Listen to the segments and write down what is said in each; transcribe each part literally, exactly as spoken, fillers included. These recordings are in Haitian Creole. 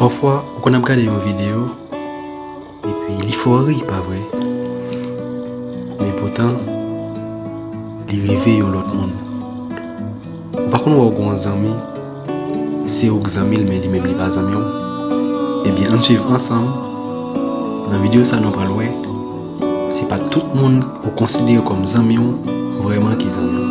Pafwa, ou konn ap gade yon videyo, epi li fè w ri, pa vre? Men poutan, li rive yon lòt moun. Ou pa konn wè w gen yon zanmi, se ou k zanmi l, men li menm li pa zanmi w. Ebyen, ann swiv ansanm. Nan videyo sa, nou pral wè, se pa tout moun ou konsidere kòm zanmi w vrèman ki zanmi w.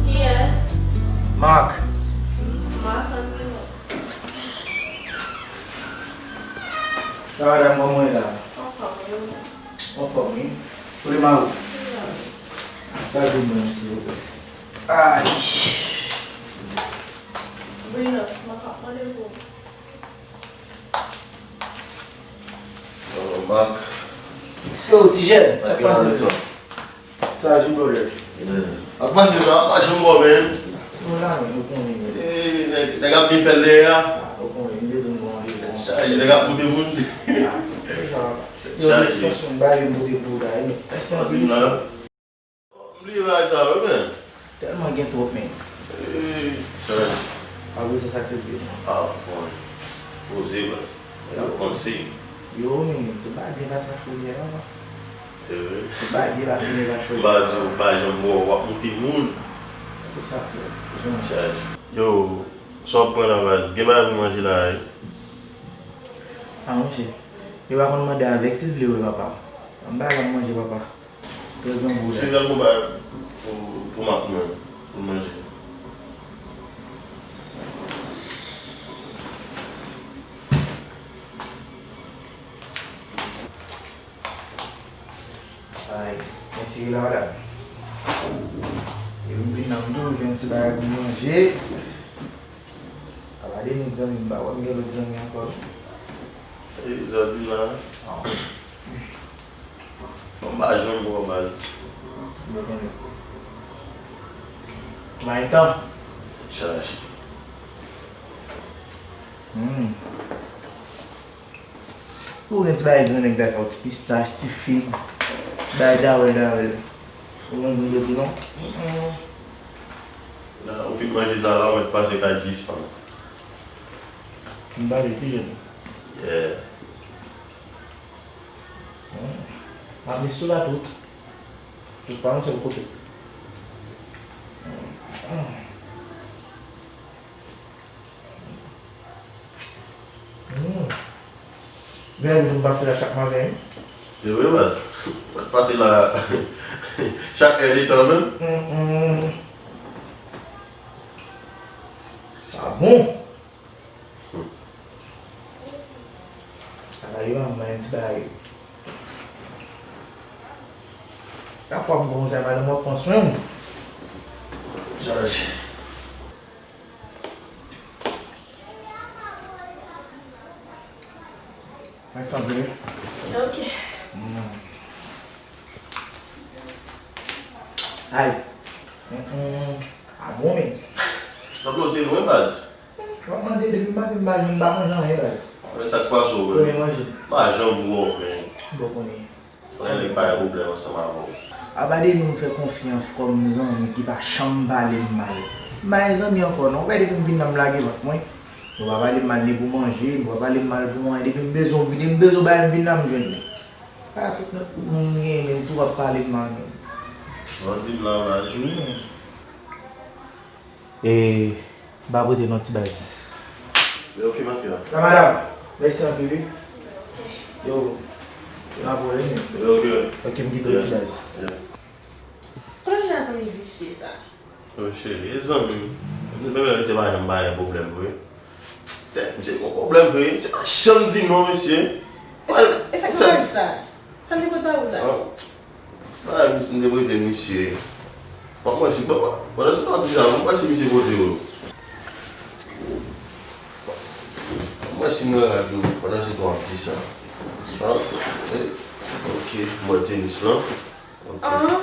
Kiyès? Marc. Marc, antre non. Sa va, madanm, kòman w ye la? Anfòm, wi, ou menm? Anfòm, wi. Kote mari w? Li la, wi. Gade mwen, silvouplè. Ay! Bruno, mwen p ap mande pou ou. Oh, Marc. Yo, Tijèn, sa k pase, frè? Sa di brother. Ak pase la, pa janm wè w, man. Yo la, men, ou konnen, men. Eh, nèg, nèg ap vin fè l dèyè a. Ah, ou konnen, m bezwen bon de bon. Chaje, nèg ap moute moun. Ah, e sa va. Yo, de tout fason, m ba yo m pote pou ou la, e men. Mèsi anpil. M bliye bagay sa yo, men. Tèlman gen twòp, men. Eh, chaje. Apre se sa k te vle. Ah, bon. Poze, baz. Yo panse. Yo, men, tout bagay byen pase nan choulyè a, non? Se vre. Tout bagay byen pase nan choulyè a. M pa di w, pa janm wè w, w ap moute moun. Tout sa, frè. Chaje. Yo, sa w ap pran la, baz? Gen bagay pou manje la, wi. Ah, monchè. Yo pa konn mande avèk si l vle wè papa. Anba la m manje, papa. Trè gran gou la. Se jan konba pou, pou Marc mwen, pou manje. Ay, mèsi la, madanm. E m vin nan m tou, jwenn ti bagay pou manje. Ala de nèg zanmi m pa wè m gen lòt zanmi ankò. E, sa w di la? Bon, m pa janm wè w, baz. Bon, konnen. Mayitan. Chaje. Hmm. Ou gen ti bagay gran nèg la fè w, ti pistach, ti fig, ti bagay dawèl, dawèl. Ou konn moun yo tou non? Mm-mm. Nan, ou fin manje sa la, ou mèt pase kay dis fanm. M pale ti jèn. Yeah. Mm. M ap met sou la tout. Tout pa yon sèl kote. Mm. Hmm. Vè rouj m pase la chak maten, wi. Se vre, baz. Mwen pase la chak è de tan menm. Hmm, hmm. Sa bon. Hmm. Sa va rive an mwen ti bagay. Chak fwa m gon sa, madanm mwen pran swen m. Chaje. Mwen sanble. Ok. Mm. Ay. Mm, mm. A bon, men. Sanble w te lwen, baz. W ap mande depi maten m pa janm pa manje anyen, baz. Men sa k pase w, men? Premye manje. M pa janm wè w, men. Bon, konnen. Konnen nèg pa gen pwoblèm ansanm avè w. Apa de nou fè konfyans kòm zanmi ki pa janm pale m mal. M pa gen zanmi ankò non. Ou wè depi m vin la m lage vant mwen. Nou pa pale m mal ni pou manje, nou pa pale m mal pou anyen. Depi m bezwen w vini, m bezwen w bay m vin la m jwenn li. Pa tout lòt moun m genyen menm tou ap pale m mal menm. Mandi m la, mandi. Wi, men. E, m pa prete non ti baz. Men ok, mafya. La madam, mèsi anpil, wi. Yo, yo ap wè, wi, men. Men ok. Ok, m kite w ti baz. Yeah. Kote w jwenn zanmi visye sa? Yo, cheri, e zanmi m. Menm lè misye pa janm ba yon pwoblèm vre. Se, misye gon pwoblèm vre, misye pa janm di non, mesye. E sa, e sa k nan sa? Sa l te pote ba ou la? Ah, se pa misye, m te prete misye. Fòk mwen si, bon, pandan se tan deja, mwen si misye pote yo. Mwen si mwen rad ou, pandan se tan w ap di sa. Ah, eh, ok, mwen tenis lan. Ok. Ah,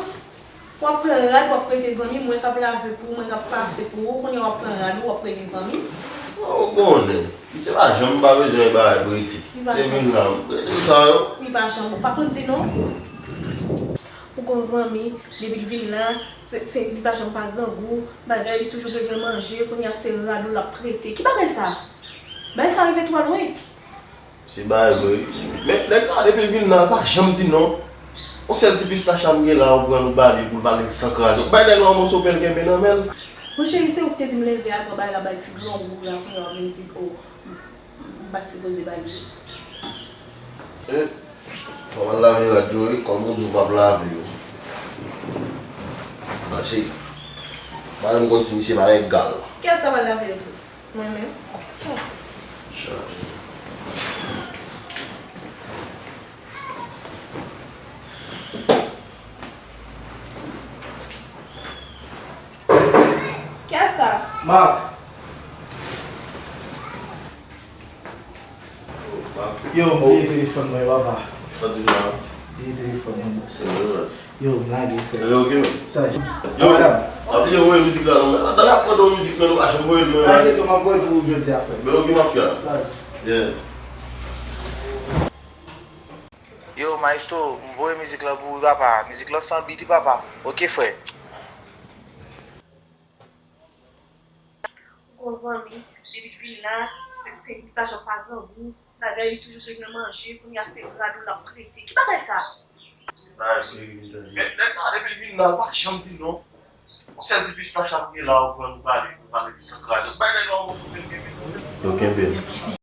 w ap pran rad, w ap prete zanmi, mwen k ap lave pou ou, mwen k ap pase pou ou, kounye a w ap pran rad ou, w ap prete zanmi. Ou konnen, misye pa janm pa bezwen bagay politik. Li pa janm. Se vin la, e sa yo. Li pa janm, ou pa konn di non. Ou gon zanmi, depi l vin la, se, se, li pa janm pa grangou, bagay li toujou bezwen manje, kounye a se rad ou l ap prete. Ki bagay sa? Bagay sa rive twò lwen. Se bagay vre wi. Men nèg sa depi l vin la, l pa janm di non. Yon sèl ti pistach la m gen la, ou pran ou ba li pou l vale l san kraze. Ou bay nèg la yon moso pen l kenbe nan men l. Mon cheri, se ou ki te di m leve al pran bagay la bay ti grangou la, kounye a w vin di, o, m pa t sipoze ba li. E, fò m al lave rad yo wi, kòm ou di w p ap lave yo. Pase, pa janm konn si misye pa egal. Kiyès k ap al lave yo tou? Mwen menm. Chaje. Kiyès sa? Marc. Yo, m bliye telefòn mwen, papa. Sa di la? Bliye telefòn mwen, bòs. Yo, m lage, frè. Yo, ok, men. Sa, yo, madanm. Apiye voye mizik la, non, men. Ata la, mande yon mizik, men nou pa janm voye l, men. Apiye, m ap voye pou ou jodi a, frè. Men ok, mafya. Sa. Yeah. Yo, maestro, m voye mizik la pou ou, papa. Mizik la san bit, wi, papa. Ok, frè. Ou gon zanmi, depi l vin la, se, se, li pa janm pa grangou, bagay li toujou bezwen manje, kounye a se rad ou l ap prete. Ki bagay sa? Se pa vre, wi, tande. Men nèg sa depi l vin la, l pa janm di non. Yon sèl ti pistach la m gen la, ou pran ou ba li, ou ba li san kraze. Ou bay nèg la yon moso pen kenbe. Yo kenbe l.